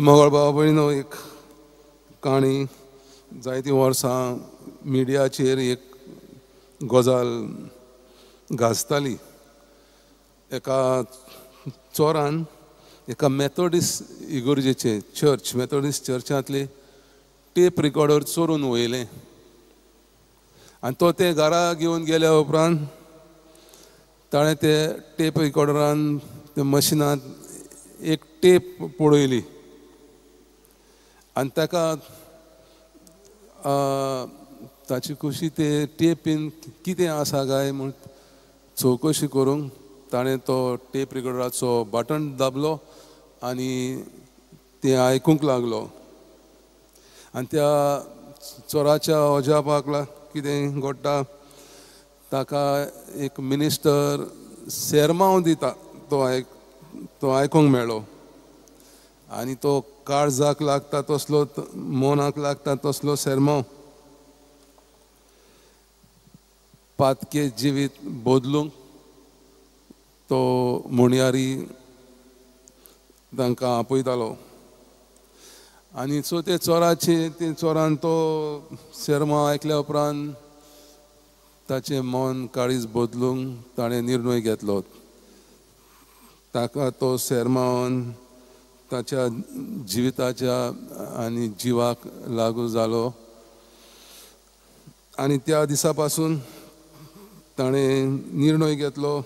मोगाळ भाव भयणीनो, एक काणी जायतीं वर्सां मिडियाचेर एक गजाल गाजताली. एका चोरान एका मेथोडिस्ट इगर्जेचे चर्च, मेथोडिस्ट चर्चांतले टेप रिकॉर्डर चोरून वयलें आनी तो ते घरा घेवन गेल्या उपरांत ताणें ते टेप रिकॉर्डरान त्या मशिनांत एक टेप पळयली आनी ताका ताची खुशी ते टेपीन कितें आसा काय म्हूण चवकशी करूंक ताणें तो टेप रिकॉर्डराचो बटन दाबलो आनी तें आयकूंक लागलो. आनी त्या चोराच्या अजापाक कितें घडटा, ताका एक मिनिस्टर सेरमांव दिता तो आयकूंक मेळ्ळो आनी तो काळजाक लागता तसलो, मनाक लागता तसलो सेरमांव. पातके जिवीत बदलूंक तो मुणयारी तांकां आपयतालो आनी सो ते चोराचे ते चोरान तो सेरमांव आयकल्या उपरांत ताचें मन काळीज बदलूंक ताणें निर्णय घेतलो. ताका तो सेरमांवान ताच्या जिविताच्या आनी जिवाक लागू जालो आनी त्या दिसा पासून ताणें निर्णय घेतलो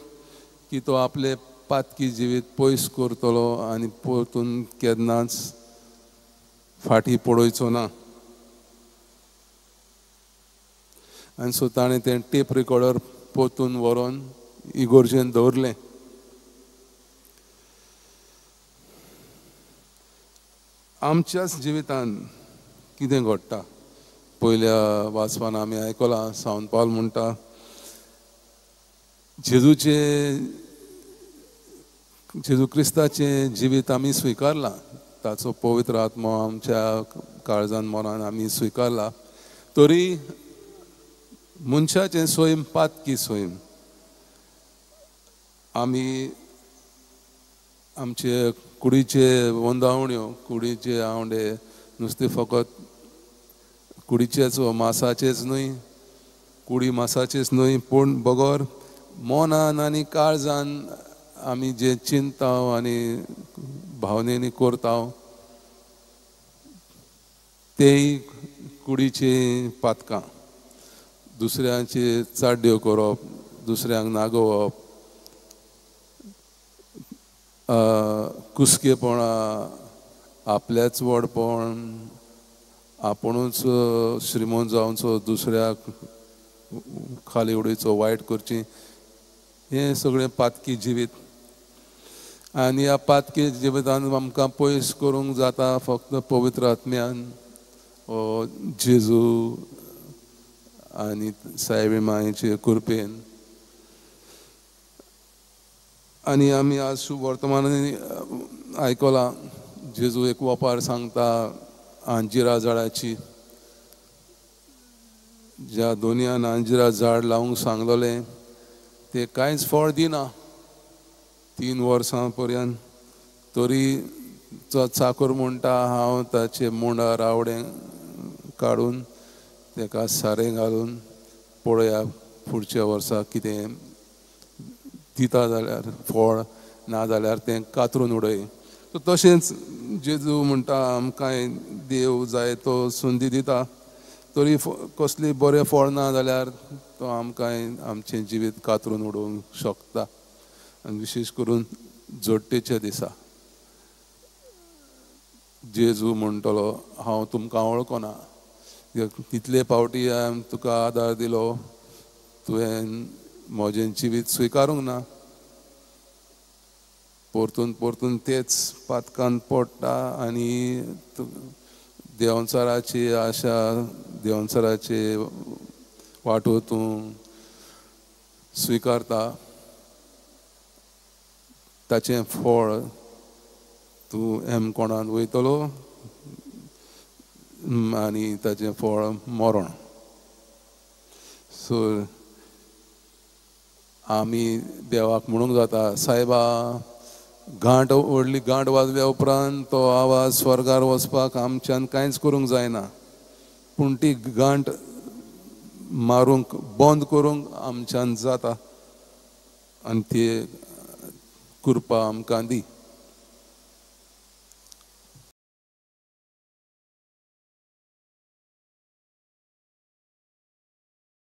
की तो आपले पातकी जिवीत पयस करतलो आनी परतून केन्नाच फाटीं पडोवचो ना. आनी सो ताणें तें टेप रिकॉर्डर परतून व्हरोन इगर्जेन दवरलें. आमच्याच जिवितान कितें घडटा, पयल्या वाचपान आमी आयकलां, सावंत पावल म्हणटा जेजू क्रिस्ताचें जिवीत आमी स्विकारलां, ताचो पवित्र आत्मो आमच्या काळजान मनान आमी स्विकारला, तरी मनशाचें सैम पातकी सैम, आमी आमचे कुडीचे वंदावण्यो, कुडीचे आंवडे नुस्तें फकत कुडीचेच वा मासाचेच न्हय, कुडी मासाचेच न्हय, पूण बगर मनान आनी काळजान आमी जे चिंतता आनी भावनेनी करता तेय कुडीची पातकां. दुसऱ्यांची चाड्यो करप, दुसऱ्यांक नागोवप, कुसकेपणां, आपल्याच व्हडपण, आपुणूच श्रीमंत जावचो, दुसऱ्याक खाली उडयचो, वायट करची, हें सगळें पातकी जिवीत. आनी ह्या पातकी जिवितान आमकां पयस करूंक जाता फक्त पवित्र आत्म्यान, जेजू आनी सायबी मायेचे कृपेन. आनी आमी आज वर्तमानांनी आयकलां, जेजू एक वपार सांगता आंजिरा झाडाची. ज्या दोनयान आंजिरा झाड लावंक सांगलेलें तें कांयच फळ दिना 3 वर्सां पर्यंत, तरी चाकर म्हणटा हांव ताचे मुंडार आवडें काडून ताका सारें घालून पळोवया फुडच्या वर्सा कितें दिता जाल्यार फळ, ना जाल्यार तें कातरून उडय. सो तशेंच जेजू म्हणटा आमकां देव जाय तो संदी दिता, तरी कसली बरें फळ ना जाल्यार तो आमकां आमचें जिवीत कातरून उडोवंक शकता. आनी विशेश करून जोडटेच्या दिसा जेजू म्हणटलो हांव तुमकां वळखना, तितले पावटी हांवें तुका आदार दिलो, तुवें म्हजें जिवीत स्विकारूंक ना, परतून परतून तेच पातकान पडटा आनी देवचाराची आशा, देवचाराची वाटो तूं स्विकारता, ताचें फळ तूं हेमकोणांत वयतलो आनी ताचें फळ मरण. सो आमी देवाक म्हणूंक जाता, सायबा घांट, व्हडली घांट वाजल्या उपरांत तो आवाज स्वर्गार वचपाक आमच्यान कांयच करूंक जायना, पूण ती घांट मारूंक बंद करूंक आमच्यान जाता आनी ती कृपा आमकां दी.